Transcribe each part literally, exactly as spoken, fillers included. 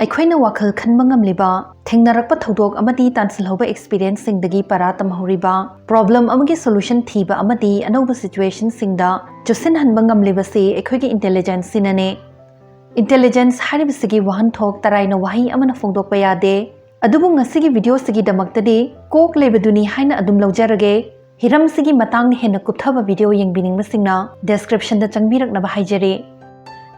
ꯑꯩꯈꯣꯏꯅ ꯋꯥꯈꯜ ꯈꯟꯕ ꯉꯝꯂꯤꯕ, ꯊꯦꯡꯅꯔꯛꯄ ꯊꯧꯗꯣꯛ ꯑꯃꯗꯤ ꯇꯥꯟꯁꯤꯜꯍꯧꯕ ꯑꯦꯛꯁꯄꯤꯔꯤꯌꯦꯟꯁꯁꯤꯡꯗꯒꯤ ꯄꯔꯥ ꯇꯝꯍꯧꯔꯤꯕ, ꯄ꯭ꯔꯣꯕ꯭ꯂꯦꯝ ꯑꯃꯒꯤ ꯁꯣꯂꯨꯁꯟ ꯊꯤꯕ ꯑꯃꯗꯤ ꯑꯅꯧꯕ ꯁꯤꯆꯨꯋꯦꯁꯟꯁꯤꯡꯗ ꯆꯨꯁꯤꯟꯍꯟꯕ ꯉꯝꯂꯤꯕꯁꯤ ꯑꯩꯈꯣꯏꯒꯤ ꯏꯟꯇꯦꯂꯤꯖꯦꯟꯁꯁꯤꯅꯅꯦ꯫ ꯏꯟꯇꯦꯂꯤꯖꯦꯟꯁ ꯍꯥꯏꯔꯤꯕꯁꯤꯒꯤ ꯋꯥꯍꯟꯊꯣꯛ ꯇꯔꯥꯏꯅ ꯋꯥꯍꯩ ꯑꯃꯅ ꯐꯣꯡꯗꯣꯛꯄ ꯌꯥꯗꯦ꯫ ꯑꯗꯨꯕꯨ ꯉꯁꯤꯒꯤ ꯚꯤꯗꯤꯑꯣꯁꯤꯒꯤꯗꯃꯛꯇꯗꯤ ꯀꯣꯛ ꯂꯩꯕꯗꯨꯅꯤ ꯍꯥꯏꯅ ꯑꯗꯨꯝ ꯂꯧꯖꯔꯒꯦ꯫ ꯍꯤꯔꯝꯁꯤꯒꯤ ꯃꯇꯥꯡꯗ ꯍꯦꯟꯅ ꯀꯨꯞꯊꯕ ꯚꯤꯗꯤꯑꯣ ꯌꯦꯡꯕꯤꯅꯤꯡꯕꯁꯤꯡꯅ ꯗꯦꯁꯀ꯭ꯔꯤꯞꯁꯟꯗ ꯆꯪꯕꯤꯔꯛꯅꯕ ꯍꯥꯏꯖꯔꯤ꯫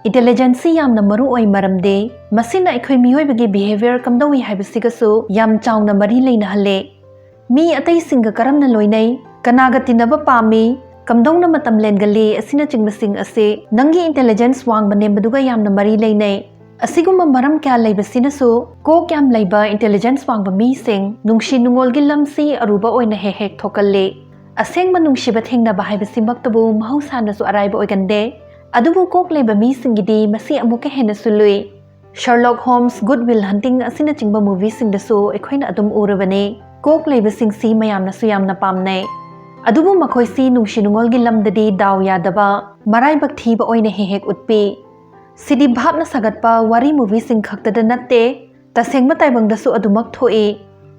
ꯏꯟꯇꯦꯂꯤꯖꯦꯟꯁꯁꯤ ꯌꯥꯝꯅ ꯃꯔꯨ ꯑꯣꯏ, ꯃꯔꯝꯗꯤ ꯃꯁꯤꯅ ꯑꯩꯈꯣꯏ ꯃꯤꯑꯣꯏꯕꯒꯤ ꯕꯤꯍꯦꯕꯤꯌꯔ ꯀꯝꯗꯧꯏ ꯍꯥꯏꯕꯁꯤꯒꯁꯨ ꯌꯥꯝ ꯆꯥꯎꯅ ꯃꯔꯤ ꯂꯩꯅꯍꯜꯂꯦ꯫ ꯃꯤ ꯑꯇꯩꯁꯤꯡꯒ ꯀꯔꯝꯅ ꯂꯣꯏꯅꯩ, ꯀꯅꯥꯒ ꯇꯤꯟꯅꯕ ꯄꯥꯝꯃꯤ, ꯀꯝꯗꯧꯅ ꯃꯇꯝ ꯂꯦꯟꯒꯜꯂꯤ ꯑꯁꯤꯅꯆꯤꯡꯕꯁꯤꯡ ꯑꯁꯤ ꯅꯪꯒꯤ ꯏꯟꯇꯦꯂꯤꯖꯦꯟꯁ ꯋꯥꯡꯕ ꯅꯦꯝꯕꯗꯨꯒ ꯌꯥꯝꯅ ꯃꯔꯤ ꯂꯩꯅꯩ꯫ ꯑꯁꯤꯒꯨꯝꯕ ꯃꯔꯝ ꯀꯌꯥ ꯂꯩꯕꯁꯤꯅꯁꯨ ꯀꯣꯛ ꯌꯥꯝ ꯂꯩꯕ, ꯏꯟꯇꯦꯂꯤꯖꯦꯟꯁ ꯋꯥꯡꯕ ꯃꯤꯁꯤꯡ ꯅꯨꯡꯁꯤ ꯅꯨꯡꯉꯣꯜꯒꯤ ꯂꯝꯁꯤ ꯑꯔꯨꯕ ꯑꯣꯏꯅ ꯍꯦꯛ ꯍꯦꯛ ꯊꯣꯛꯀꯜꯂꯤ꯫ ꯑꯁꯦꯡꯕ ꯅꯨꯡꯁꯤꯕ ꯊꯦꯡꯅꯕ ꯍꯥꯏꯕꯁꯤꯃꯛꯇꯕꯨ ꯃꯍꯧꯁꯥꯅꯁꯨ ꯑꯔꯥꯏꯕ ꯑꯣꯏꯒꯟꯗꯦ꯫ ꯑꯗꯨꯕꯨ ꯀꯣꯛ ꯂꯩꯕ ꯃꯤꯁꯤꯡꯒꯤꯗꯤ ꯃꯁꯤ ꯑꯃꯨꯛꯀ ꯍꯦꯟꯅꯁꯨ ꯂꯨꯏ꯫ ꯁꯔꯂꯣꯛ ꯍꯣꯝꯁ, ꯒꯨꯗ ꯋꯤꯜ ꯍꯟꯇꯤꯡ ꯑꯁꯤꯅꯆꯤꯡꯕ ꯃꯨꯚꯤꯁꯤꯡꯗꯁꯨ ꯑꯩꯈꯣꯏꯅ ꯑꯗꯨꯝ ꯎꯔꯕꯅꯤ꯫ ꯀꯣꯛ ꯂꯩꯕꯁꯤꯡꯁꯤ ꯃꯌꯥꯝꯅꯁꯨ ꯌꯥꯝꯅ ꯄꯥꯝꯅꯩ꯫ ꯑꯗꯨꯕꯨ ꯃꯈꯣꯏꯁꯤ ꯅꯨꯡꯁꯤ ꯅꯨꯡꯉꯣꯜꯒꯤ ꯂꯝꯗꯗꯤ ꯗꯥꯎ ꯌꯥꯗꯕ, ꯃꯔꯥꯏꯕꯛ ꯊꯤꯕ ꯑꯣꯏꯅ ꯍꯦꯛ ꯍꯦꯛ ꯎꯠꯄꯤ꯫ ꯁꯤꯗꯤ ꯚꯥꯞꯅ ꯁꯥꯒꯠꯄ ꯋꯥꯔꯤ ꯃꯨꯚꯤꯁꯤꯡ ꯈꯛꯇꯗ ꯅꯠꯇꯦ, ꯇꯁꯦꯡꯕ ꯇꯥꯏꯕꯪꯗꯁꯨ ꯑꯗꯨꯃꯛ ꯊꯣꯛꯏ꯫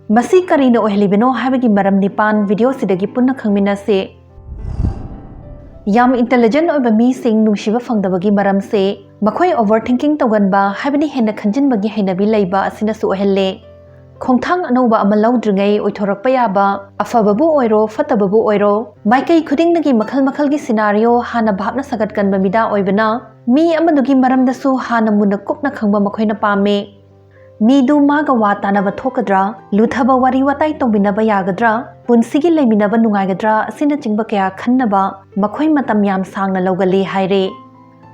ꯃꯁꯤ ꯀꯔꯤꯅ ꯑꯣꯏꯍꯜꯂꯤꯕꯅꯣ ꯍꯥꯏꯕꯒꯤ ꯃꯔꯝ ꯅꯤꯄꯥꯟ ꯚꯤꯗꯤꯑꯣꯁꯤꯗꯒꯤ ꯄꯨꯟꯅ ꯈꯪꯃꯤꯟꯅꯁꯤ꯫ ꯌꯥꯝ ꯏꯟꯇꯦꯂꯤꯖꯦꯟ ꯑꯣꯏꯕ ꯃꯤꯁꯤꯡ ꯅꯨꯡꯁꯤꯕ ꯐꯪꯗꯕꯒꯤ ꯃꯔꯝꯁꯦ ꯃꯈꯣꯏ ꯑꯣꯚꯔ ꯊꯤꯡꯀꯤꯡ ꯇꯧꯒꯟꯕ, ꯍꯥꯏꯕꯗꯤ ꯍꯦꯟꯅ ꯈꯟꯖꯤꯟꯕꯒꯤ ꯍꯩꯅꯕꯤ ꯂꯩꯕ ꯑꯁꯤꯅꯁꯨ ꯑꯣꯏꯍꯜꯂꯦ꯫ ꯈꯣꯡꯊꯥꯡ ꯑꯅꯧꯕ ꯑꯃ ꯂꯧꯗ꯭ꯔꯤꯉꯩ ꯑꯣꯏꯊꯣꯔꯛꯄ ꯌꯥꯕ, ꯑꯐꯕꯕꯨ ꯑꯣꯏꯔꯣ ꯐꯠꯇꯕꯕꯨ ꯑꯣꯏꯔꯣ, ꯃꯥꯏꯀꯩ ꯈꯨꯗꯤꯡꯗꯒꯤ ꯃꯈꯜ ꯃꯈꯜꯒꯤ ꯁꯤꯅꯥꯔꯤꯑꯣ ꯍꯥꯟꯅ ꯚꯥꯞꯅ ꯁꯥꯒꯠꯀꯟꯕ ꯃꯤꯗꯥ ꯑꯣꯏꯕꯅ ꯃꯤ ꯑꯃꯗꯨꯒꯤ ꯃꯔꯝꯗꯁꯨ ꯍꯥꯟꯅ ꯃꯨꯟꯅ ꯀꯨꯞꯅ ꯈꯪꯕ ꯃꯈꯣꯏꯅ ꯄꯥꯝꯃꯤ꯫ ꯃꯤꯗꯨ ꯃꯥꯒ ꯋꯥ ꯇꯥꯅꯕ ꯊꯣꯛꯀꯗ꯭ꯔꯥ, ꯂꯨꯊꯕ ꯋꯥꯔꯤ ꯋꯥꯇꯥꯏ ꯇꯧꯃꯤꯟꯅꯕ ꯌꯥꯒꯗ꯭ꯔꯥ, ꯄꯨꯟꯁꯤꯒꯤ ꯂꯩꯃꯤꯟꯅꯕ ꯅꯨꯡꯉꯥꯏꯒꯗ꯭ꯔꯥ ꯑꯁꯤꯅꯆꯤꯡꯕ ꯀꯌꯥ ꯈꯟꯅꯕ ꯃꯈꯣꯏ ꯃꯇꯝ ꯌꯥꯝ ꯁꯥꯡꯅ ꯂꯧꯒꯜꯂꯤ ꯍꯥꯏꯔꯤ꯫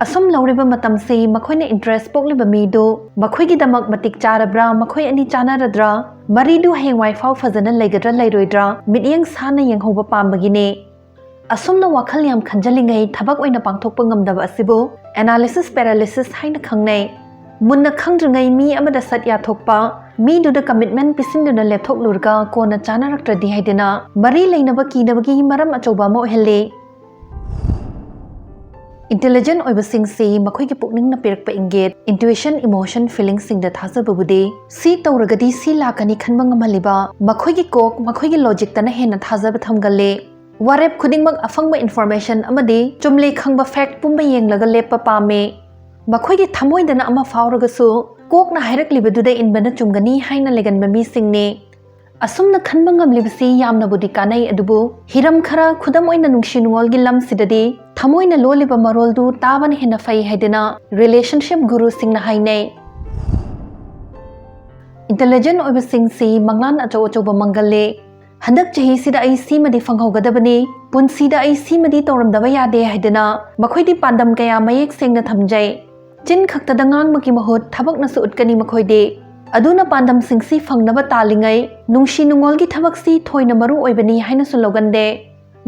ꯑꯁꯨꯝ ꯂꯧꯔꯤꯕ ꯃꯇꯝꯁꯤ ꯃꯈꯣꯏꯅ ꯏꯟꯇꯔꯦꯁ ꯄꯣꯛꯂꯤꯕ ꯃꯤꯗꯨ ꯃꯈꯣꯏꯒꯤꯗꯃꯛ ꯃꯇꯤꯛ ꯆꯥꯔꯕ꯭ꯔꯥ, ꯃꯈꯣꯏ ꯑꯅꯤ ꯆꯥꯅꯔꯗ꯭ꯔꯥ, ꯃꯔꯤꯗꯨ ꯍꯌꯦꯡꯋꯥꯏ ꯐꯥꯎ ꯐꯖꯅ ꯂꯩꯒꯗ꯭ꯔꯥ ꯂꯩꯔꯣꯏꯗ꯭ꯔꯥ ꯃꯤꯠꯌꯦꯡ ꯁꯥꯟꯅ ꯌꯦꯡꯍꯧꯕ ꯄꯥꯝꯕꯒꯤꯅꯤ꯫ ꯑꯁꯨꯝꯅ ꯋꯥꯈꯜ ꯌꯥꯝ ꯈꯟꯖꯜꯂꯤꯉꯩ ꯊꯕꯛ ꯑꯣꯏꯅ ꯄꯥꯡꯊꯣꯛꯄ ꯉꯝꯗꯕ ꯑꯁꯤꯕꯨ ꯑꯦꯅꯥꯂꯤꯁꯤꯁ ꯄꯦꯔꯥꯂꯤꯁꯤꯁ ꯍꯥꯏꯅ ꯈꯪꯅꯩ꯫ ꯃꯨꯟꯅ ꯈꯪꯗ꯭ꯔꯤꯉꯩ ꯃꯤ ꯑꯃꯗ ꯁꯠ ꯌꯥꯊꯣꯛꯄ, ꯃꯤꯗꯨꯗ ꯀꯃꯤꯠꯃꯦꯟ ꯄꯤꯁꯤꯟꯗꯨꯅ ꯂꯦꯞꯊꯣꯛꯂꯨꯔꯒ ꯀꯣꯟꯅ ꯆꯥꯅꯔꯛꯇ꯭ꯔꯗꯤ ꯍꯥꯏꯗꯅ ꯃꯔꯤ ꯂꯩꯅꯕ ꯀꯤꯅꯕꯒꯤ ꯃꯔꯝ ꯑꯆꯧꯕ ꯑꯃ ꯑꯣꯏꯍꯜꯂꯤ꯫ Intelligent ꯑꯣꯏꯕꯁꯤꯡꯁꯤ ꯃꯈꯣꯏꯒꯤ ꯄꯨꯛꯅꯤꯡꯅ ꯄꯤꯔꯛꯄ ꯏꯪꯒꯤꯠ, intuition, emotion, feelingꯁꯤꯡꯗ ꯊꯥꯖꯕꯕꯨꯗꯤ, ꯁꯤ ꯇꯧꯔꯒꯗꯤ ꯁꯤ ꯂꯥꯛꯀꯅꯤ ꯈꯟꯕ ꯉꯝꯍꯜꯂꯤꯕ ꯃꯈꯣꯏꯒꯤ ꯀꯣꯛ, ꯃꯈꯣꯏꯒꯤ logicꯇꯅ ꯍꯦꯟꯅ ꯊꯥꯖꯕ ꯊꯝꯒꯜꯂꯤ꯫ ꯋꯥꯔꯦꯞ ꯈꯨꯗꯤꯡꯃꯛ ꯑꯐꯪꯕ information ꯑꯃꯗꯤ ꯆꯨꯝꯂꯦ ꯈꯪꯕ fact ꯄꯨꯝꯕ ꯌꯦꯡꯂꯒ ꯂꯦꯞꯄ ꯄꯥꯝꯃꯤ꯫ ꯃꯈꯣꯏꯒꯤ ꯊꯃꯣꯏꯗꯅ ꯑꯃ ꯐꯥꯎꯔꯒꯁꯨ, ꯀꯣꯛꯅ ꯍꯥꯏꯔꯛꯂꯤꯕꯗꯨꯗ ꯏꯟꯕꯅ ꯆꯨꯝꯒꯅꯤ ꯍꯥꯏꯅ ꯂꯩꯒꯟꯕ ꯃꯤꯁꯤꯡꯅꯤ꯫ ꯑꯁꯨꯝꯅ ꯈꯟꯕ ꯉꯝꯂꯤꯕꯁꯤ ꯌꯥꯝꯅꯕꯨꯗꯤ ꯀꯥꯟꯅꯩ, ꯑꯗꯨꯕꯨ ꯍꯤꯔꯝ ꯈꯔ, ꯈꯨꯗꯝ ꯑꯣꯏꯅ ꯅꯨꯡꯁꯤ ꯅꯨꯡꯉꯣꯜꯒꯤ ꯂꯝꯁꯤꯗꯗꯤ, ꯊꯃꯣꯏꯅ ꯂꯣꯜꯂꯤꯕ ꯃꯔꯣꯜꯗꯨ ꯇꯥꯕꯅ ꯍꯦꯟꯅ ꯐꯩ ꯍꯥꯏꯗꯨꯅ relationship ꯒꯨꯔꯨꯁꯤꯡꯅ ꯍꯥꯏꯅꯩ꯫ Intelligent ꯑꯣꯏꯕꯁꯤꯡꯁꯤ ꯃꯪꯂꯥꯟ ꯑꯆꯧ ꯑꯆꯧꯕ ꯃꯪꯒꯜꯂꯤ꯫ ꯍꯟꯗꯛ ꯆꯍꯤꯁꯤꯗ ꯑꯩ ꯁꯤꯃꯗꯤ ꯐꯪꯍꯧꯒꯗꯕꯅꯤ, ꯄꯨꯟꯁꯤꯗ ꯑꯩ ꯁꯤꯃꯗꯤ ꯇꯧꯔꯝꯗꯕ ꯌꯥꯗꯦ ꯍꯥꯏꯗꯨꯅ ꯃꯈꯣꯏꯗꯤ ꯄꯥꯟꯗꯝ ꯀꯌꯥ ꯃꯌꯦꯛ ꯁꯦꯡꯅ ꯊꯝꯖꯩ꯫ ꯆꯤꯟ ꯈꯛꯇꯗ ꯉꯥꯡꯕꯒꯤ ꯃꯍꯨꯠ ꯊꯕꯛꯅꯁꯨ ꯎꯠꯀꯅꯤ ꯃꯈꯣꯏꯗꯤ꯫ ꯑꯗꯨꯅ ꯄꯥꯟꯗꯝꯁꯤꯡꯁꯤ ꯐꯪꯅꯕ ꯇꯥꯜꯂꯤꯉꯩ, ꯅꯨꯡꯁꯤ ꯅꯨꯡꯉꯣꯜꯒꯤ ꯊꯕꯛꯁꯤ ꯊꯣꯏꯅ ꯃꯔꯨ ꯑꯣꯏꯕꯅꯤ ꯍꯥꯏꯅꯁꯨ ꯂꯧꯒꯟꯗꯦ꯫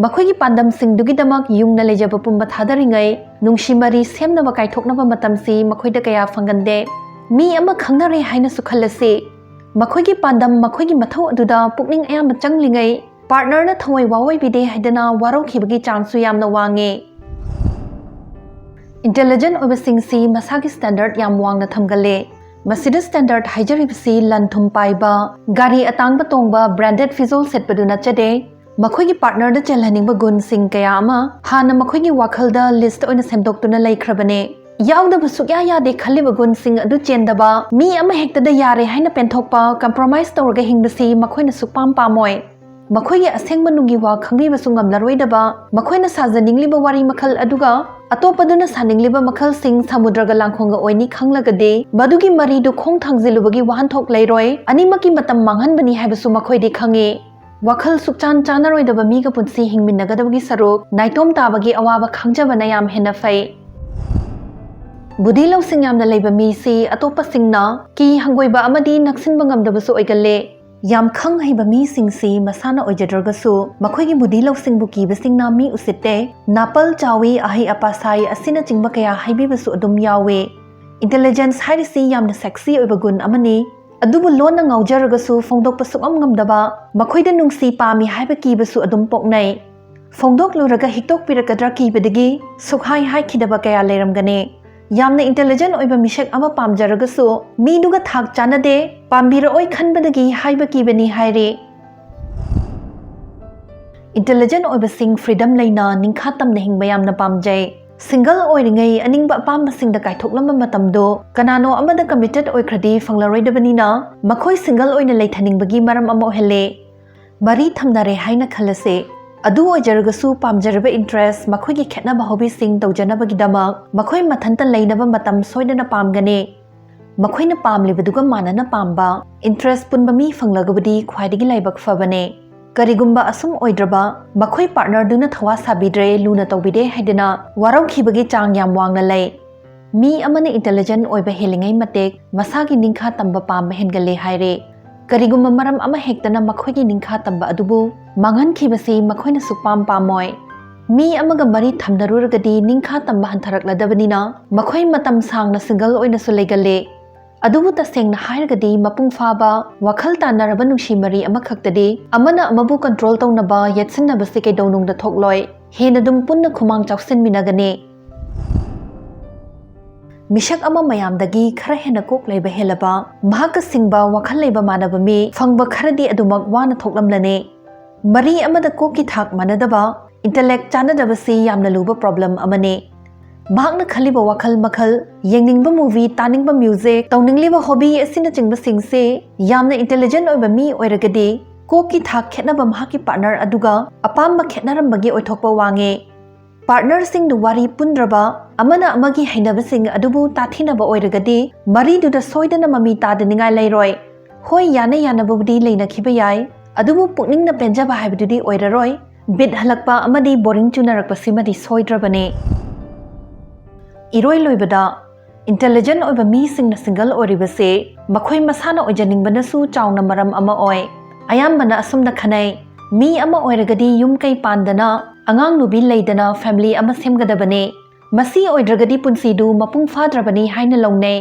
ꯃꯈꯣꯏꯒꯤ ꯄꯥꯟꯗꯝꯁꯤꯡꯗꯨꯒꯤꯗꯃꯛ ꯌꯨꯝꯅ ꯂꯩꯖꯕ ꯄꯨꯝꯕ ꯊꯥꯗꯔꯤꯉꯩ, ꯅꯨꯡꯁꯤ ꯃꯔꯤ ꯁꯦꯝꯅꯕ ꯀꯥꯏꯊꯣꯛꯅꯕ ꯃꯇꯝꯁꯤ ꯃꯈꯣꯏꯗ ꯀꯌꯥ ꯐꯪꯒꯟꯗꯦ꯫ ꯃꯤ ꯑꯃ ꯈꯪꯅꯔꯦ ꯍꯥꯏꯅꯁꯨ ꯈꯜꯂꯁꯤ, ꯃꯈꯣꯏꯒꯤ ꯄꯥꯟꯗꯝ, ꯃꯈꯣꯏꯒꯤ ꯃꯊꯧ ꯑꯗꯨꯗ ꯄꯨꯛꯅꯤꯡ ꯑꯌꯥꯝꯕ ꯆꯪꯂꯤꯉꯩ, partnerꯅ ꯊꯋꯥꯏ ꯋꯥꯑꯣꯏꯕꯤꯗꯦ ꯍꯥꯏꯗꯅ ꯋꯥꯔꯧꯈꯤꯕꯒꯤ chanceꯁꯨ ꯌꯥꯝꯅ ꯋꯥꯡꯉꯤ꯫ Intelligent ꯑꯣꯏꯕꯁꯤꯡꯁꯤ ꯃꯁꯥꯒꯤ standard ꯌꯥꯝ ꯋꯥꯡꯅ ꯊꯝꯒꯜꯂꯦ꯫ ꯃꯁꯤꯗ standard ꯍꯥꯏꯖꯔꯤꯕꯁꯤ ꯂꯟ ꯊꯨꯝ ꯄꯥꯏꯕ, ꯒꯥꯔꯤ ꯑꯇꯥꯡꯕ ꯇꯣꯡꯕ, branded ꯐꯤꯖꯣꯜ ꯁꯦꯠꯄꯗꯨ ꯅꯠꯆꯗꯦ꯫ ꯃꯈꯣꯏꯒꯤ partnerꯗ ꯆꯦꯜꯍꯟꯅꯤꯡꯕ ꯒꯨꯟꯁꯤꯡ ꯀꯌꯥ ꯑꯃ ꯍꯥꯟꯅ ꯃꯈꯣꯏꯒꯤ ꯋꯥꯈꯜꯗ list ꯑꯣꯏꯅ ꯁꯦꯝꯗꯣꯛꯇꯨꯅ ꯂꯩꯈ꯭ꯔꯕꯅꯦ꯫ ꯌꯥꯎꯗꯕ ꯁꯨꯛꯌꯥ ꯌꯥꯗꯦ ꯈꯜꯂꯤꯕ ꯒꯨꯟꯁꯤꯡ ꯑꯗꯨ ꯆꯦꯟꯗꯕ, ꯃꯤ ꯑꯃ ꯍꯦꯛꯇꯗ ꯌꯥꯔꯦ ꯍꯥꯏꯅ ꯄꯦꯟꯊꯣꯛꯄ, compromise ꯇꯧꯔꯒ ꯍꯤꯡꯕꯁꯤ ꯃꯈꯣꯏꯅ ꯁꯨꯛꯄꯥꯝ ꯄꯥꯝꯃꯣꯏ꯫ ꯃꯈꯣꯏꯒꯤ ꯑꯁꯦꯡꯕ ꯅꯨꯡꯒꯤ ꯋꯥ ꯈꯪꯕꯤꯕꯁꯨ ꯉꯝꯂꯔꯣꯏꯗꯕ, ꯃꯈꯣꯏꯅ ꯁꯥꯖꯅꯤꯡꯂꯤꯕ ꯋꯥꯔꯤ ꯃꯈꯜ ꯑꯗꯨꯒ ꯑꯇꯣꯞꯄꯗꯨꯅ ꯁꯥꯅꯤꯡꯂꯤꯕ ꯃꯈꯜꯁꯤꯡ ꯁꯃꯨꯗ꯭ꯔꯒ ꯂꯥꯡꯈꯣꯡꯒ ꯑꯣꯏꯅꯤ ꯈꯪꯂꯒꯗꯤ, ꯃꯗꯨꯒꯤ ꯃꯔꯤꯗꯨ ꯈꯣꯡ ꯊꯥꯡꯖꯤꯜꯂꯨꯕꯒꯤ ꯋꯥꯍꯟꯊꯣꯛ ꯂꯩꯔꯣꯏ꯫ ꯑꯅꯤꯃꯛꯀꯤ ꯃꯇꯝ ꯃꯥꯡꯍꯟꯕꯅꯤ ꯍꯥꯏꯕꯁꯨ ꯃꯈꯣꯏꯗꯤ ꯈꯪꯏ꯫ ꯋꯥꯈꯜ ꯁꯨꯛꯆꯥꯟ ꯆꯥꯟꯅꯔꯣꯏꯗꯕ ꯃꯤꯒ ꯄꯨꯟꯁꯤ ꯍꯤꯡꯃꯤꯟꯅꯒꯗꯕꯒꯤ ꯁꯔꯨꯛ, ꯅꯥꯏꯇꯣꯝ ꯇꯥꯕꯒꯤ ꯑꯋꯥꯕ ꯈꯪꯖꯕꯅ ꯌꯥꯝ ꯍꯦꯟꯅ ꯐꯩ꯫ ꯕꯨꯙꯤ ꯂꯧꯁꯤꯡ ꯌꯥꯝꯅ ꯂꯩꯕ ꯃꯤꯁꯤ ꯑꯇꯣꯞꯄꯁꯤꯡꯅ ꯀꯤ ꯍꯪꯒꯣꯏꯕ ꯑꯃꯗꯤ ꯅꯛꯁꯤꯟꯕ ꯉꯝꯗꯕꯁꯨ ꯑꯣꯏꯒꯜꯂꯦ꯫ ꯌꯥꯝ ꯈꯪ ꯍꯩꯕ ꯃꯤꯁꯤꯡꯁꯤ ꯃꯁꯥꯅ ꯑꯣꯏꯖꯗ꯭ꯔꯒꯁꯨ, ꯃꯈꯣꯏꯒꯤ ꯕꯨꯙꯤ ꯂꯧꯁꯤꯡꯕꯨ ꯀꯤꯕꯁꯤꯡꯅ ꯃꯤ ꯎꯁꯤꯠꯇꯦ, ꯅꯥꯄꯜ ꯆꯥꯎꯏ, ꯑꯍꯩ ꯑꯄꯥ ꯁꯥꯏ ꯑꯁꯤꯅꯆꯤꯡꯕ ꯀꯌꯥ ꯍꯥꯏꯕꯤꯕꯁꯨ ꯑꯗꯨꯝ ꯌꯥꯎꯏ꯫ Intelligence ꯍꯥꯏꯔꯤꯁꯤ ꯌꯥꯝꯅ sexy ꯑꯣꯏꯕ ꯒꯨꯟ ꯑꯃꯅꯤ, ꯑꯗꯨꯕꯨ ꯂꯣꯟꯅ ꯉꯥꯎꯖꯔꯒꯁꯨ ꯐꯣꯡꯗꯣꯛꯄ ꯁꯨꯛꯉꯝ ꯉꯝꯗꯕ, ꯃꯈꯣꯏꯗ ꯅꯨꯡꯁꯤ ꯄꯥꯝꯃꯤ ꯍꯥꯏꯕ ꯀꯤꯕꯁꯨ ꯑꯗꯨꯝ ꯄꯣꯛꯅꯩ꯫ ꯐꯣꯡꯗꯣꯛꯂꯨꯔꯒ ꯍꯤꯛꯇꯣꯛꯄꯤꯔꯛꯀꯗ꯭ꯔꯥ ꯀꯤꯕꯗꯒꯤ ꯁꯨꯛꯍꯥꯏ ꯍꯥꯏꯈꯤꯗꯕ ꯀꯌꯥ ꯂꯩꯔꯝꯒꯅꯤ꯫ ꯌꯥꯝꯅ ꯏꯟꯇꯦꯂꯤꯖꯦꯟ ꯑꯣꯏꯕ ꯃꯤꯁꯛ ꯑꯃ ꯄꯥꯝꯖꯔꯒꯁꯨ ꯃꯤꯗꯨꯒ ꯊꯥꯛ ꯆꯥꯅꯗꯦ, ꯄꯥꯝꯕꯤꯔꯛꯑꯣꯏ ꯈꯟꯕꯗꯒꯤ ꯍꯥꯏꯕ ꯀꯤꯕꯅꯤ ꯍꯥꯏꯔꯤ꯫ ꯏꯟꯇꯦꯂꯤꯖꯦꯟ ꯑꯣꯏꯕꯁꯤꯡ ꯐ꯭ꯔꯤꯗꯝ ꯂꯩꯅ ꯅꯤꯡꯈꯥ ꯇꯝꯅ ꯍꯤꯡꯕ ꯌꯥꯝꯅ ꯄꯥꯝꯖꯩ꯫ ꯁꯤꯡꯒꯜ ꯑꯣꯏꯔꯤꯉꯩ ꯑꯅꯤꯡꯕ ꯑꯄꯥꯝꯕꯁꯤꯡꯗ ꯀꯥꯏꯊꯣꯛꯂꯝꯕ ꯃꯇꯝꯗꯣ ꯀꯅꯥꯅꯣ ꯑꯃꯗ ꯀꯃꯤꯇꯦꯠ ꯑꯣꯏꯈ꯭ꯔꯗꯤ ꯐꯪꯂꯔꯣꯏꯗꯕꯅꯤꯅ ꯃꯈꯣꯏ ꯁꯤꯡꯒꯜ ꯑꯣꯏꯅ ꯂꯩꯊꯅꯤꯡꯕꯒꯤ ꯃꯔꯝ ꯑꯃ ꯑꯣꯏꯍꯜꯂꯦ꯫ ꯃꯔꯤ ꯊꯝꯅꯔꯦ ꯍꯥꯏꯅ ꯈꯜꯂꯁꯦ꯫ ꯑꯗꯨ ꯑꯣꯏꯖꯔꯒꯁꯨ ꯄꯥꯝꯖꯔꯤꯕ ꯏꯟꯇꯔꯦꯁ, ꯃꯈꯣꯏꯒꯤ ꯈꯦꯠꯅꯕ ꯍꯣꯕꯤꯁꯤꯡ ꯇꯧꯖꯅꯕꯒꯤꯗꯃꯛ ꯃꯈꯣꯏ ꯃꯊꯟꯇ ꯂꯩꯅꯕ ꯃꯇꯝ ꯁꯣꯏꯗꯅ ꯄꯥꯝꯒꯅꯤ꯫ ꯃꯈꯣꯏꯅ ꯄꯥꯝꯂꯤꯕꯗꯨꯒ ꯃꯥꯟꯅꯅ ꯄꯥꯝꯕ, ꯏꯟꯇꯔꯦꯁ ꯄꯨꯟꯕ ꯃꯤ ꯐꯪꯂꯒꯕꯨꯗꯤ ꯈ꯭ꯋꯥꯏꯗꯒꯤ ꯂꯥꯏꯕꯛ ꯐꯕꯅꯦ꯫ ꯀꯔꯤꯒꯨꯝꯕ ꯑꯁꯨꯝ ꯑꯣꯏꯗ꯭ꯔꯕ, ꯃꯈꯣꯏ ꯄꯥꯔꯠꯅꯔꯗꯨꯅ ꯊꯋꯥ ꯁꯥꯕꯤꯗ꯭ꯔꯦ, ꯂꯨꯅ ꯇꯧꯕꯤꯗꯦ ꯍꯥꯏꯗꯅ ꯋꯥꯔꯧꯈꯤꯕꯒꯤ ꯆꯥꯡ ꯌꯥꯝ ꯋꯥꯡꯅ ꯂꯩ꯫ ꯃꯤ ꯑꯃꯅ ꯏꯟꯇꯦꯂꯤꯖꯦꯟ ꯑꯣꯏꯕ ꯍꯦꯜꯂꯤꯉꯩ ꯃꯇꯤꯛ ꯃꯁꯥꯒꯤ ꯅꯤꯡꯈꯥ ꯇꯝꯕ ꯄꯥꯝꯕ ꯍꯦꯟꯒꯠꯂꯦ ꯍꯥꯏꯔꯦ꯫ ꯀꯔꯤꯒꯨꯝꯕ ꯃꯔꯝ ꯑꯃ ꯍꯦꯛꯇꯅ ꯃꯈꯣꯏꯒꯤ ꯅꯤꯡꯈꯥ ꯇꯝꯕ ꯑꯗꯨꯕꯨ ꯃꯥꯡꯍꯟꯈꯤꯕꯁꯤ ꯃꯈꯣꯏꯅ ꯁꯨꯛꯄꯥꯝ ꯄꯥꯝꯃꯣꯏ꯫ ꯃꯤ ꯑꯃꯒ ꯃꯔꯤ ꯊꯝꯅꯔꯨꯔꯒꯗꯤ ꯅꯤꯡꯈꯥ ꯇꯝꯕ ꯍꯟꯊꯔꯛꯂꯗꯕꯅꯤꯅ ꯃꯈꯣꯏ ꯃꯇꯝ ꯁꯥꯡꯅ ꯁꯤꯡꯒꯜ ꯑꯣꯏꯅꯁꯨ ꯂꯩꯒꯜꯂꯦ꯫ ꯑꯗꯨꯕꯨ ꯇꯁꯦꯡꯅ ꯍꯥꯏꯔꯒꯗꯤ ꯃꯄꯨꯡ ꯐꯥꯕ, ꯋꯥꯈꯜ ꯇꯥꯟꯅꯔꯕ ꯅꯨꯡꯁꯤ ꯃꯔꯤ ꯑꯃꯈꯛꯇꯗꯤ ꯑꯃꯅ ꯑꯃꯕꯨ ꯀꯟꯇ꯭ꯔꯣꯜ ꯇꯧꯅꯕ ꯌꯦꯠꯁꯤꯟꯅꯕꯁꯤ ꯀꯩꯗꯧꯅꯨꯡꯗ ꯊꯣꯛꯂꯣꯏ꯫ ꯍꯦꯟꯅ ꯑꯗꯨꯝ ꯄꯨꯟꯅ ꯈꯨꯃꯥꯡ ꯆꯥꯎꯁꯤꯟꯃꯤꯟꯅꯒꯅꯤ꯫ ꯃꯤꯁꯛ ꯑꯃ ꯃꯌꯥꯝꯗꯒꯤ ꯈꯔ ꯍꯦꯟꯅ ꯀꯣꯛ ꯂꯩꯕ ꯍꯦꯜꯂꯕ, ꯃꯍꯥꯛꯀ ꯁꯤꯡꯕ ꯋꯥꯈꯜ ꯂꯩꯕ ꯃꯥꯟꯅꯕ ꯃꯤ ꯐꯪꯕ ꯈꯔꯗꯤ ꯑꯗꯨꯃꯛ ꯋꯥꯅ ꯊꯣꯛꯂꯝꯂꯅꯤ꯫ ꯃꯔꯤ ꯑꯃꯗ ꯀꯣꯛꯀꯤ ꯊꯥꯛ ꯃꯥꯟꯅꯗꯕ, ꯏꯟꯇꯦꯂꯦꯛ ꯆꯥꯟꯅꯗꯕꯁꯤ ꯌꯥꯝꯅ ꯂꯨꯕ ꯄ꯭ꯔꯣꯕ꯭ꯂꯦꯝ ꯑꯃꯅꯤ꯫ ꯃꯍꯥꯛꯅ ꯈꯜꯂꯤꯕ ꯋꯥꯈꯜ ꯃꯈꯜ, ꯌꯦꯡꯅꯤꯡꯕ ꯃꯨꯚꯤ, ꯇꯥꯅꯤꯡꯕ ꯃ꯭ꯌꯨꯖꯤꯛ, ꯇꯧꯅꯤꯡꯂꯤꯕ ꯍꯣꯕꯤ ꯑꯁꯤꯅꯆꯤꯡꯕꯁꯤꯡꯁꯦ ꯌꯥꯝꯅ ꯏꯟꯇꯦꯂꯤꯖꯦꯟ ꯑꯣꯏꯕ ꯃꯤ ꯑꯣꯏꯔꯒꯗꯤ ꯀꯣꯛꯀꯤ ꯊꯥꯛ ꯈꯦꯠꯅꯕ ꯃꯍꯥꯛꯀꯤ ꯄꯥꯔꯠꯅꯔ ꯑꯗꯨꯒ ꯑꯄꯥꯝꯕ ꯈꯦꯠꯅꯔꯝꯕꯒꯤ ꯑꯣꯏꯊꯣꯛꯄ ꯋꯥꯡꯉꯤ꯫ ꯄꯥꯔꯠꯅꯔꯁꯤꯡꯗꯨ ꯋꯥꯔꯤ ꯄꯨꯟꯗ꯭ꯔꯕ, ꯑꯃꯅ ꯑꯃꯒꯤ ꯍꯩꯅꯕꯁꯤꯡ ꯑꯗꯨꯕꯨ ꯇꯥꯊꯤꯅꯕ ꯑꯣꯏꯔꯒꯗꯤ ꯃꯔꯤꯗꯨꯗ ꯁꯣꯏꯗꯅ ꯃꯃꯤ ꯇꯥꯗꯅꯤꯡꯉꯥꯏ ꯂꯩꯔꯣꯏ꯫ ꯍꯣꯏ, ꯌꯥꯅ ꯌꯥꯅꯕꯕꯨꯗꯤ ꯂꯩꯅꯈꯤꯕ ꯌꯥꯏ, ꯑꯗꯨꯕꯨ ꯄꯨꯛꯅꯤꯡꯅ ꯄꯦꯟꯖꯕ ꯍꯥꯏꯕꯗꯨꯗꯤ ꯑꯣꯏꯔꯔꯣꯏ꯫ ꯕꯤꯠ ꯍꯜꯂꯛꯄ ꯑꯃꯗꯤ ꯕꯣꯔꯤꯡ ꯆꯨꯅꯔꯛꯄꯁꯤꯃꯗꯤ ꯁꯣꯏꯗ꯭ꯔꯕꯅꯤ꯫ ꯏꯔꯣꯏ ꯂꯣꯏꯕꯗ, ꯏꯟꯇꯦꯂꯤꯖꯦꯟ ꯑꯣꯏꯕ ꯃꯤꯁꯤꯡꯅ ꯁꯤꯡꯒꯜ ꯑꯣꯏꯔꯤꯕꯁꯦ ꯃꯈꯣꯏ ꯃꯁꯥꯅ ꯑꯣꯏꯖꯅꯤꯡꯕꯅꯁꯨ ꯆꯥꯎꯅ ꯃꯔꯝ ꯑꯃ ꯑꯣꯏ꯫ ꯑꯌꯥꯝꯕꯅ ꯑꯁꯨꯝꯅ ꯈꯟꯅꯩ, ꯃꯤ ꯑꯃ ꯑꯣꯏꯔꯒꯗꯤ ꯌꯨꯝ ꯀꯩ ꯄꯥꯟꯗꯅ, ꯑꯉꯥꯡ ꯅꯨꯕꯤ ꯂꯩꯗꯅ ꯐꯦꯃꯤꯂꯤ ꯑꯃ ꯁꯦꯝꯒꯗꯕꯅꯦ꯫ ꯃꯁꯤ ꯑꯣꯏꯗ꯭ꯔꯒꯗꯤ ꯄꯨꯟꯁꯤꯗꯨ ꯃꯄꯨꯡ ꯐꯥꯗ꯭ꯔꯕꯅꯤ ꯍꯥꯏꯅ ꯂꯧꯅꯩ꯫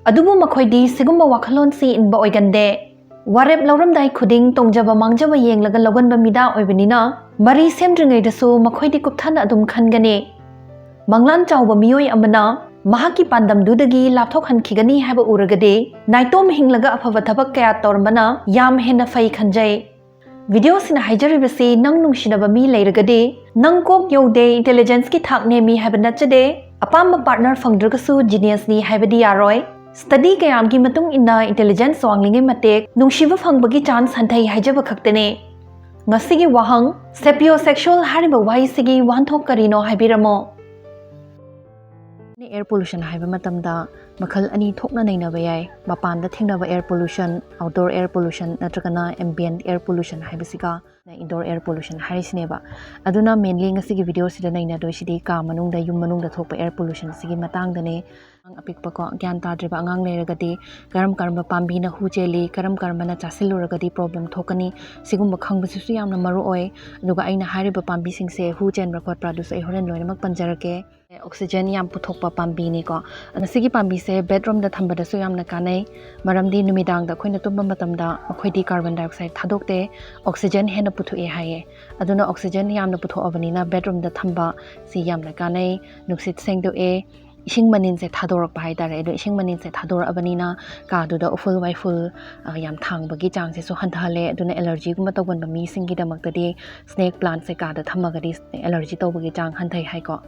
ꯑꯗꯨꯕꯨ ꯃꯈꯣꯏꯗꯤ ꯁꯤꯒꯨꯝꯕ ꯋꯥꯈꯜꯂꯣꯟꯁꯤ ꯏꯟꯕ ꯑꯣꯏꯒꯟꯗꯦ꯫ ꯋꯥꯔꯦꯞ ꯂꯧꯔꯝꯗꯥꯏ ꯈꯨꯗꯤꯡ ꯇꯣꯡꯖꯕ ꯃꯥꯡꯖꯕ ꯌꯦꯡꯂꯒ ꯂꯧꯒꯟꯕ ꯃꯤꯗꯥ ꯑꯣꯏꯕꯅꯤꯅ, ꯃꯔꯤ ꯁꯦꯝꯗ꯭ꯔꯤꯉꯩꯗꯁꯨ ꯃꯈꯣꯏꯗꯤ ꯀꯨꯞꯊꯅ ꯑꯗꯨꯝ ꯈꯟꯒꯅꯤ꯫ ꯃꯪꯂꯥꯟ ꯆꯥꯎꯕ ꯃꯤꯑꯣꯏ ꯑꯃꯅ ꯃꯍꯥꯛꯀꯤ ꯄꯥꯟꯗꯝꯗꯨꯗꯒꯤ ꯂꯥꯞꯊꯣꯛꯍꯟꯈꯤꯒꯅꯤ ꯍꯥꯏꯕ ꯎꯔꯒꯗꯤ, ꯅꯥꯏꯇꯣꯝ ꯍꯤꯡꯂꯒ ꯑꯐꯕ ꯊꯕꯛ ꯀꯌꯥ ꯇꯧꯔꯝꯕꯅ ꯌꯥꯝ ꯍꯦꯟꯅ ꯐꯩ ꯈꯟꯖꯩ꯫ ꯚꯤꯗꯤꯑꯣꯁꯤꯅ ꯍꯥꯏꯖꯔꯤꯕꯁꯤ ꯅꯪ ꯅꯨꯡꯁꯤꯅꯕ ꯃꯤ ꯂꯩꯔꯒꯗꯤ, ꯅꯪ ꯀꯣꯛ ꯌꯧꯗꯦ, intelligence ꯀꯤ ꯊꯥꯛ ꯅꯦꯝꯃꯤ ꯍꯥꯏꯕ ꯅꯠꯆꯗꯦ꯫ ꯑꯄꯥꯝꯕ partner ꯐꯪꯗ꯭ꯔꯒꯁꯨ genius ꯅꯤ ꯍꯥꯏꯕꯗꯤ ꯌꯥꯔꯣꯏ꯫ Study ꯀꯌꯥꯝꯒꯤ ꯃꯇꯨꯡ ꯏꯟꯅ intelligence ꯋꯥꯡꯂꯤꯉꯩ ꯃꯇꯤꯛ ꯅꯨꯡꯁꯤꯕ ꯐꯪꯕꯒꯤ chance ꯍꯟꯊꯩ ꯍꯥꯏꯖꯕ ꯈꯛꯇꯅꯤ꯫ ꯉꯁꯤꯒꯤ ꯋꯥꯍꯪ, sapiosexual ꯍꯥꯏꯔꯤꯕ ꯋꯥꯍꯩꯁꯤꯒꯤ ꯋꯥꯍꯟꯊꯣꯛ ꯀꯔꯤꯅꯣ ꯍꯥꯏꯕꯤꯔꯝꯃꯣ꯫ Air pollution ꯍꯥꯏꯕ ꯃꯇꯝꯗ ꯃꯈꯜ ꯑꯅꯤ ꯊꯣꯛꯅ ꯅꯩꯅꯕ ꯌꯥꯏ꯫ ꯃꯄꯥꯟꯗ ꯊꯦꯡꯅꯕ air pollution, outdoor air pollution, ꯅꯠꯇ꯭ꯔꯒꯅ ambient air pollution ꯍꯥꯏꯕꯁꯤꯒ indoor air pollution ꯍꯥꯏꯔꯤꯁꯤꯅꯦꯕ꯫ ꯑꯗꯨꯅ mainly ꯉꯁꯤꯒꯤ ꯚꯤꯗꯤꯑꯣꯁꯤꯗ ꯅꯩꯅꯗꯣꯏꯁꯤꯗꯤ ꯀꯥ ꯃꯅꯨꯡꯗ, ꯌꯨꯝ ꯃꯅꯨꯡꯗ ꯊꯣꯛꯄ air pollution ꯁꯤꯒꯤ ꯃꯇꯥꯡꯗꯅꯦ꯫ ꯑꯉꯥꯡ ꯑꯄꯤꯛꯄꯀꯣ, ꯒ꯭ꯌꯥꯟ ꯇꯥꯗ꯭ꯔꯤꯕ ꯑꯉꯥꯡ ꯂꯩꯔꯒꯗꯤ ꯀꯔꯝ ꯀꯔꯝꯕ ꯄꯥꯝꯕꯤꯅ ꯍꯨ ꯆꯦꯜꯂꯤ, ꯀꯔꯝ ꯀꯔꯝꯕꯅ ꯆꯥꯁꯤꯜꯂꯨꯔꯒꯗꯤ problem ꯊꯣꯛꯀꯅꯤ, ꯁꯤꯒꯨꯝꯕ ꯈꯪꯕꯁꯤꯁꯨ ꯌꯥꯝꯅ ꯃꯔꯨ ꯑꯣꯏ꯫ ꯑꯗꯨꯒ ꯑꯩꯅ ꯍꯥꯏꯔꯤꯕ ꯄꯥꯝꯕꯤꯁꯤꯡꯁꯦ ꯍꯨ ꯆꯦꯟꯕ꯭ꯔꯥ ꯈꯣꯠꯄ꯭ꯔꯥ ꯑꯗꯨꯁꯨ ꯑꯩ ꯍꯣꯔꯦꯟ ꯂꯣꯏꯅꯃꯛ ꯄꯟꯖꯔꯛꯀꯦ꯫ Oxygen ꯌꯥꯝ ꯄꯨꯊꯣꯛꯄ ꯄꯥꯝꯕꯤꯅꯤꯀꯣ꯫ ꯃꯁꯤꯒꯤ ꯄꯥꯝꯕꯤꯁꯦ bedroom ꯗ ꯊꯝꯕꯗꯁꯨ ꯌꯥꯝꯅ ꯀꯥꯟꯅꯩ, ꯃꯔꯝꯗꯤ ꯅꯨꯃꯤꯗꯥꯡꯗ ꯑꯩꯈꯣꯏꯅ ꯇꯨꯝꯕ ꯃꯇꯝꯗ ꯃꯈꯣꯏꯗꯤ carbon dioxide ꯊꯥꯗꯣꯛꯇꯦ, oxygen ꯍꯦꯟꯅ ꯄꯨꯊꯣꯛꯑꯦ ꯍꯥꯏꯌꯦ꯫ ꯑꯗꯨꯅ oxygen ꯌꯥꯝꯅ ꯄꯨꯊꯣꯛꯑꯕꯅꯤꯅ bedroom ꯗ ꯊꯝꯕ ꯁꯤ ꯌꯥꯝꯅ ꯀꯥꯟꯅꯩ꯫ ꯅꯨꯡꯁꯤꯠ ꯁꯦꯡꯗꯣꯛꯑꯦ, ꯏꯁꯤꯡ ꯃꯅꯤꯟꯁꯦ ꯊꯥꯗꯣꯔꯛꯄ ꯍꯥꯏꯇꯥꯔꯦ꯫ ꯑꯗꯣ ꯏꯁꯤꯡ ꯃꯅꯤꯟꯁꯦ ꯊꯥꯗꯣꯔꯛꯑꯕꯅꯤꯅ ꯀꯥꯗꯨꯗ ꯎꯐꯨꯜ ꯋꯥꯏꯐꯨꯜ, ꯑ, ꯌꯥꯝ ꯊꯥꯡꯕꯒꯤ ꯆꯥꯡꯁꯤꯁꯨ ꯍꯟꯊꯍꯜꯂꯦ꯫ ꯑꯗꯨꯅ allergy ꯒꯨꯝꯕ ꯇꯧꯒꯟꯕ ꯃꯤꯁꯤꯡꯒꯤꯗꯃꯛꯇꯗꯤ snake plant ꯁꯦ ꯀꯥꯗ ꯊꯝꯃꯒꯗꯤ allergy ꯇꯧꯕꯒꯤ ꯆꯥꯡ ꯍꯟꯊꯩ ꯍꯥꯏꯀꯣ꯫